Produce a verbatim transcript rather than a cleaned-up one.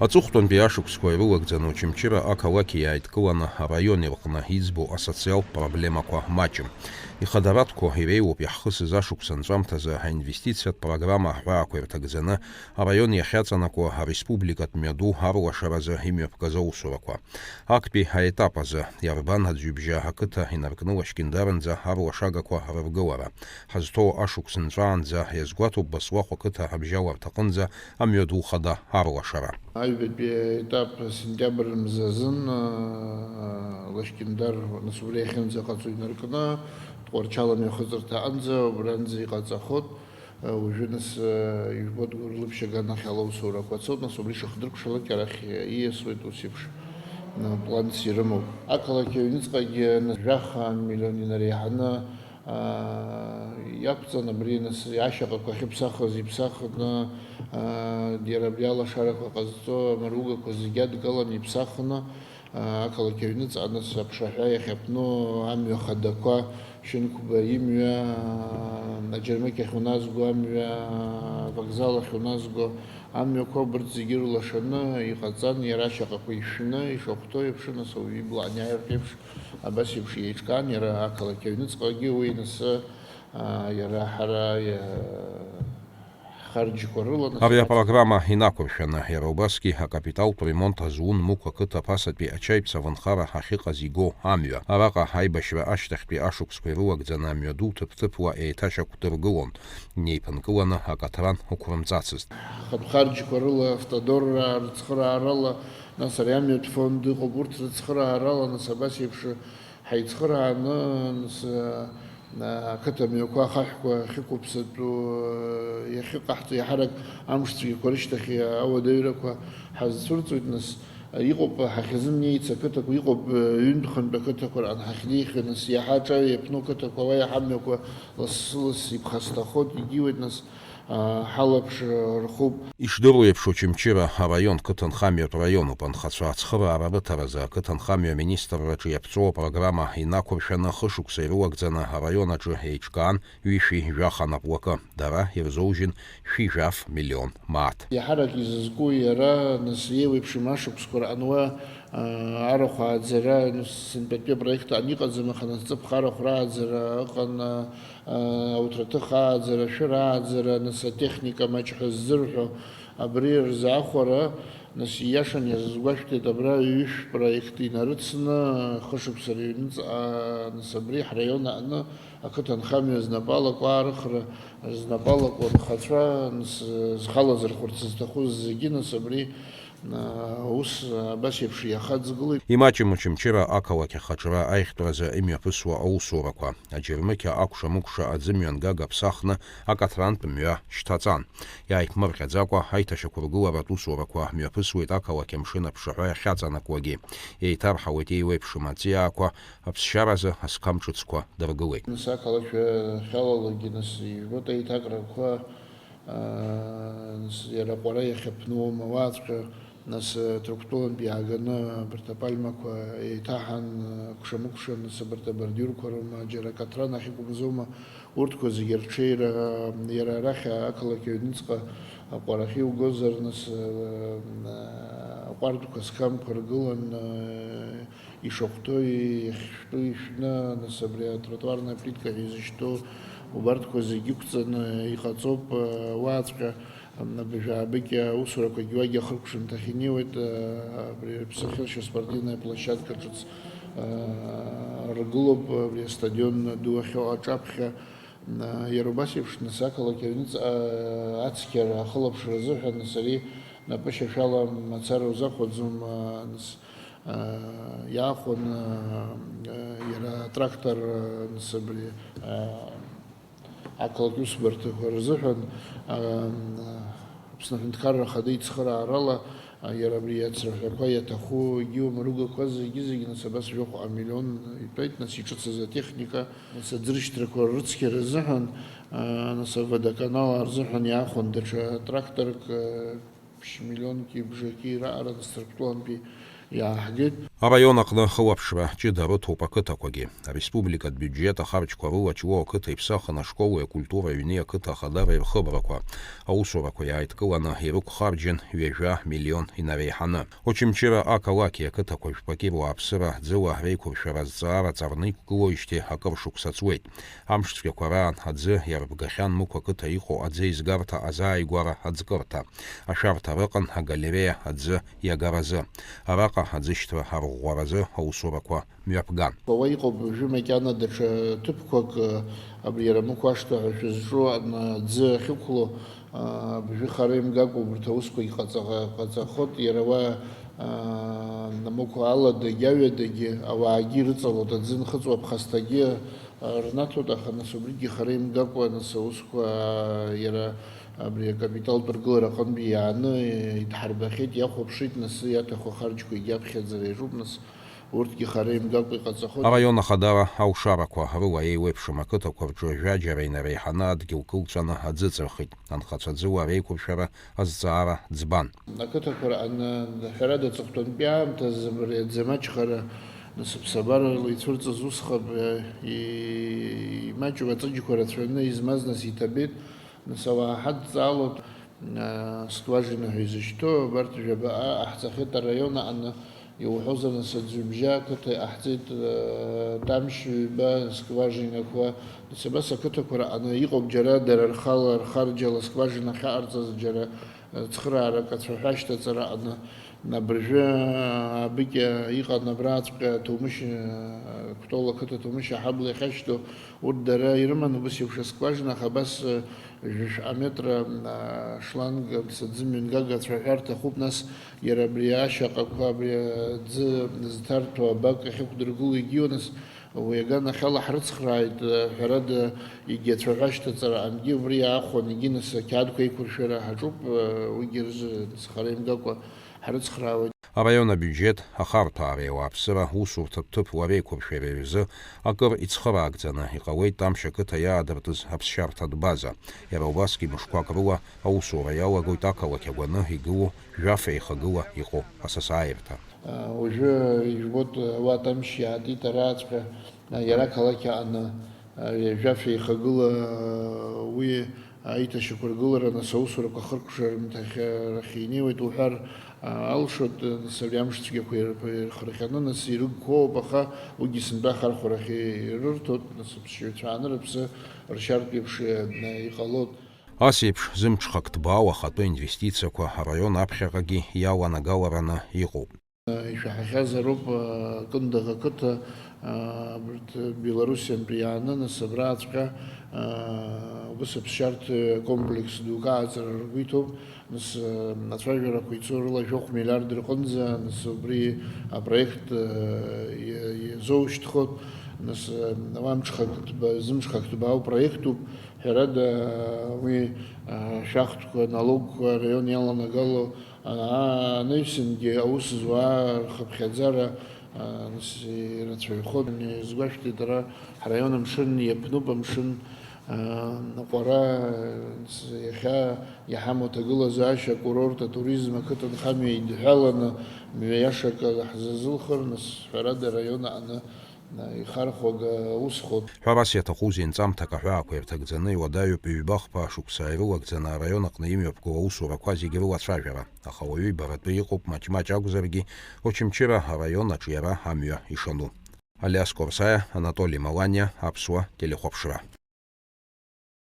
Аҵыхәтәантәи ашықәсқәа ирылагӡаны Очамчыра ақалақь иааидкыланы араион ирҟны иӡбо асоциалтә проблемақәа маҷым. Ихадаратәқәоу иреиуоуп иаҳхысыз ашықәс анҵәамҭазы аинвестициатә программа аҳәаақәа ирҭагӡаны араион иахьаҵанакуа ареспубликатә мҩаду арлашаразы имҩаԥгаз аусурақәа. Актәи аетап азы иарбан аӡҩыбжьа ақыҭа инаркны Лашькьындаранӡа арлашагақәа рыргылара? Ҳазҭоу ашықәс нҵәаанӡа иазгәаҭоуп Баслахә ақыҭа абжьаларҭаҟынӡа амҩаду хада арлашара. Аҩбатәи аетап сентиабр мзазын, аа, Лашькьындар, нас, убри иахьынӡаҟаҵо инаркны, Тҟәарчал амҩахыҵырҭа аҟынӡа, убранӡа иҟаҵахоит. Уажәы, нас, ижәбоит, Гәырлыԥшь аганахь ала аусурақәа цоит, нас, убри шыхдыркәшалак арахь ииасуеит, ус еиԥш, планс ирымоуп. Ақалақь аҩныҵҟагьы, нас, жәаха миллион инареиҳаны, аа, иақәҵан, абри, нас, ашьаҟақәа ахьыԥсахыз иԥсахны, аа, иара абри алашарақәа ҟазҵо амаругақәа зегьы адгалан иԥсахны, ақалақь аҩныҵҟа, нас, аԥшаҳәа иахьаԥну амҩа хадақәа, Шьынқәба имҩа, аџьармыкьахь уназго амҩа, авокзал ахь уназго амҩақәа, убырҭ зегьы рылашаны иҟаҵан, иара ашьаҟақәа ишәны, ишахәҭоу еиԥш, нас, ауаҩы ибла аниааиртә еиԥш, абас еиԥш еиҿкаан, иара ақалақь аҩныҵҟагьы уи, нас, а, иара ҳара, иа-, Ҳхарџьқәа рыла, нас, Абри апрограмма инақәыршәаны, иара убасгьы акапиталтә ремонт азун Мықә ақыҭа ԥасатәи ачаиԥса авынхара ахьыҟаз игоу амҩа. Араҟа аибашьра ашьҭахьтәи ашықәсқәа ирылагӡаны амҩаду ҭыԥ-ҭыԥуа еиҭашьақәдыргылон. Инеиԥынкыланы акаҭран ықәрымҵацызт. Ҳхатә харџьқәа рыла, автодорраа рыцхыраарала, нас, ари амҩатә фонд ыҟоуп, урҭ рыцхыраарала, нас, абас еиԥш ҳаицхырааны, нас, Ақыҭа мҩақәа ахаҳәқәа ахьықәыԥсатәу, иахьыҟаҳҵо, иаҳарак амш цәгьақәа рышьҭахь ауадаҩрақәа ҳазцәырҵуеит, нас, иҟоуп ҳахьазымнеиц ақыҭақәа, иҟоуп ҩынтә-хынтә ақыҭақәа рҟны ҳахьнеихьоу, нас, иаҳа аҿаҩа иаԥну ақыҭақәа, уа иаҳа амҩақәа лассы-лассы иԥхасҭахоит, егьиуеит, нас, ҳалаԥш рхуп. Ишдыру еиԥш, Очамчыра араион қыҭанхамҩатә раионуп. Анхацәа ацхыраара рыҭаразы ақыҭанхамҩа аминистрраҿы иаԥҵоу апрограмма инақәыршәаны хышықәса ирылагӡаны араион аҿы еиҿкаан ҩышәи жәаха наплакы. Дара ирзоужьын шәи жәаф миллион мааҭ. Иаҳарак изызку иара, нас, еиуеиԥшым ашықәсқәа рҟны уа, аа, арахә ааӡара, нас, сынтәатәи апроект аан иҟаӡам, аха, нас, ҵыԥх арахә рааӡара ыҟан, аа, ауҭраҭых ааӡара, ашәыр ааӡара, нас, атехника маҷ ҳәа ззырҳәо, абри рзы ахәара, нас, ииашан иазгәашәҭеит, абра ҩышә проект инарыцны, хышықәса рыҩныҵҟа, нас, абри ҳраион аҟны ақыҭанхамҩа знапы алаку аарыхра, знапы алаку анхацәа, нас, зхалазырхәырц зҭаху зегьы, нас, абри, а, аус абас еиԥш иахаҵгылоит. Имаҷым Очамчыра ақалақь ахаҿра аихтәразы имҩаԥысуа аусурақәа. Аџьармыкьа акәша-мыкәша аӡымҩангага ԥсахны акаҭрантә мҩа шьҭаҵан. Иааиԥмырҟьаӡакәа, аиҭашьақәыргыларатә усурақәа мҩаԥысуеит ақалақь амшын аԥшаҳәа иахьаҵанакуагьы. Еиҭарҳауеит еиуеиԥшым аҵиаақәа, аԥсшьаразы асқам ҿыцқәа дыргылеит. Нас ақалақь ахьалалогьы, нас, ижәбоит аиҭакрақәа, аа, нас, иара аҟәара иахьаԥну ауаҵәҟьа, нас, Ҭырқәтәылантә иааганы абарҭ апальмақәа еиҭаҳан, кәша-мыкәша, нас, абарҭ абордиурқәа рыма, џьара акаҭран ахьықәымзоума, урҭқәа зегьы рҽеира, иара арахь ақалақь аҩныҵҟа аҟәарахьы иугозар, нас, аа, аҟәардәқәа, асқамқәа ргылан, аа, ишахәҭоу, иахьшәтәу ишәны, нас, абри атротуарная плитка ҳәа изышьҭоу, убарҭқәа зегьы ықәҵаны иҟаҵоуп, уаҵәҟьа, абыржәы аабыкьа аусурақәагьы уагьы ахыркәшамҭахь инеиуеит, абри Ԥсахьыршьа спортивная площадка ҿыц, ргылоуп, абри астадион ду ахьыҟоу аҿаԥхьа. Иара убас еиԥш, нас, ақалақь аҩныҵҟа ацқьара ахылаԥшра азыҳәан, нас, ари напышьашәала мацара узахәаӡом, нас, иаахәаны, иара атрактор, нас, абри, ақалақь усбарҭақәа рзыҳәан, Аԥсны Аҳәынҭқарра Ахада ицхыраарала, иара абри ацраҳәақәа иаҭаху, егьи амаругақәа зегьы-зегьы, нас, абас жәохәҟа миллион итәеит, нас, иҿыцыз атехника, нас, аӡыршьҭрақәа рыцқьара азыҳәан, нас, аводоканал рзыҳәан иаахәан даҽа тракторк, ԥшь миллионки бжаки раҟара, нас, Ҭырқәтәылантәи Иааҳгеит. Араион аҟны хылаԥшра ҷыда рыҭоуп ақыҭақәагьы. Ареспубликатә биуџьет ахарџьқәа рыла Ҷлоу ақыҭа иԥсахын ашколи акультура ҩни ақыҭа ахадара ирхыбрақәа, аусурақәа иааидкыланы ирықәхарџьын ҩажәа миллион инареиҳаны. Очамчыра ақалақьи ақыҭақәа жәпаки руааԥсыра ӡыла реиқәыршәара азҵаара ҵарны иқәгылоижьҭеи акыр шықәса ҵуеит. Амш цәгьақәа раан аӡы иарбгахьан Мықә ақыҭа иҟоу аӡеизгарҭа азааигәара аӡкырҭа. Ашәарҭа рыҟан агалереиа аӡы иагаразы. Араҟа аӡышьҭра арӷәӷәаразы аусурақәа мҩаԥган. Уа иҟоуп уажәы макьана даҽа ҭыԥқәак, абри иара Мықә ашҭа ҳәа шәызҿу аӡы ахьықәло, абжәы хара имгакәа убарҭ аусқәагь ҟаҵа-, ҟаҵахот, иара уа, Мықә аладагь аҩадагь ауаагьы ирыҵалот, аӡы нхыҵуа ԥхасҭагьы рнаҭоит, аха нас убригьы хара имгакәа, нас аусқәа иара абри акапиталтә ргылара аҟынтәи иааны идҳарбахьеит, иахәаԥшит, нас иаҭаху ахарџьқәагьы аԥхьаӡара иаҿуп, нас урҭгьы хара имгакәа иҟаҵахоит. Араион ахадара алшарақәа рыла еиуеиԥшым ақыҭақәа рҿы жәаџьара инареиҳаны адгьыл кылҵәаны аӡы ыҵырхит. Анхацәа ӡыла реиқәыршәара азҵаара ӡбан. Ақыҭақәа раҟны, ҳәарада, аҵыхәтәантәи аамҭазы абри аӡы амаҷхара насыԥ-сабарала ицәырҵыз усҟан, и-, имаҷу аҵыџьқәа рацәаны измаз нас иҭабеит, нас ауаа ҳадҵаалот, а, скважина ҳәа изышьҭоу, абарҭ жәабаҟа ҟаҳҵахьеит араион аҟны, иуҳәозар, нас, Аӡҩыбжьа ақыҭа иҟаҳҵеит, а, тамшь ҩба скважинақәа, нас абас ақыҭақәа раҟны иҟоуп џьара дара рхала, рхарџьала скважина ахьаҟарҵаз, џьара цхыраарак ацәаҳәа ашьҭаҵара аҟны, абыржәы, абыкьа иҟан абраҵәҟьа Ҭоумышь, Кәтол ақыҭа Ҭоумышь аҳабла иахьашьҭоу, урҭ дара ирыман убас еиԥш аскважина, аха абас, жәшәҟа метра, шланг, аӡы мҩангага ацәаҳәа рҭахуп, нас иара абри ашьаҟақәа, абри аӡы зҭарҭәо абак ахьықәдыргыло егьиу, нас Уи аганахьала ҳрыцхрааит, ҳәарада, егьи ацәаҳәа ашьҭаҵараҟангьы убри иаахәан, егьи нас ақьаадқәа еиқәыршәара ҳаҿуп, уигьы рзы хара имгакәа ҳрыцхраауеит. Араион абиуџьет ахарҭәаареи ауааԥсыра усурҭатә ҭыԥ лареиқәыршәареи рзы акыр ицхыраагӡаны иҟалеит Тамшь ақыҭа иаадыртыз аԥсшьарҭатә база. Иара убасгьы мышқәак рыла аусура иалагоит ақалақь агәаны игылоу жәаф еихагыла иҟоу асасааирҭа. Уажәы ижәбоит, уа Тамшь иаатит арааҵәҟьа, иара ақалақь аҟны, жәаф еихагыла, уи аиҭашьақәыргылара нас аусурақәа ахыркәшарымҭахь рахь инеиуеит уҳәар алшоит, нас абри амш цәгьақәа ирхырҟьаны нас ирыгқәоуп, аха уигьы сынтәа ахархәарахь ирырҭоит, нас аԥсшьаҩцәа ааны рыԥсы ршьартә еиԥш иҟалоит. Ас еиԥш зымҽхак ҭбаау ахатәы инвестициақәа араион аԥхьаҟагьы иаланагалараны иҟоуп. Ишәаҳахьазароуп, Кындыӷ ақыҭа, абарҭ Белоруссиантәи иааны, нас абраҵәҟьа, убыс аԥсшьарҭа комплекс дук ааҵара ргәы иҭоуп, нас ацәажәарақәа ицо рыла жәохә миллиард рҟынӡа, нас убри апроект иа-, иазоушьҭхоит, нас уа мҽхак ҭба-, зымҽхак ҭбаау проектуп, Ҳәарада, уи, а, ашәахтәқәа, аналогқәа араион иаланагало, а, анаҩсангьы аус зуа рхыԥхьаӡара, а, нас ирацәаҩхоит. Изгәашәҭеит, ара ҳраион амшын иаԥнуп, амшын, а, аҟәара, нас иахьа иҳамоу аҭагылазаашьа, акурорт, атуризм, ақыҭанхамҩа идҳәаланы мҩа иашак ҳзазылхыр, нас, ҳәарада, араион аҟны Ихархәага усхоит. Ҳәарас иаҭахузеи, нҵамҭак аҳәаақәа ирҭагӡаны иуадаҩуп, ҩба-хԥа шықәса ирылагӡаны араион аҟны имҩаԥгоу аусурақәа зегьы рылацәажәара. Аха уаҩы ибаратәы иҟоуп, маҷ-маҷ акәзаргьы, Очамчыра араион аҿиара амҩа ишану. Алиас Корсаиа, Анатоли Маланиа, Аԥсуа телехәаԥшра.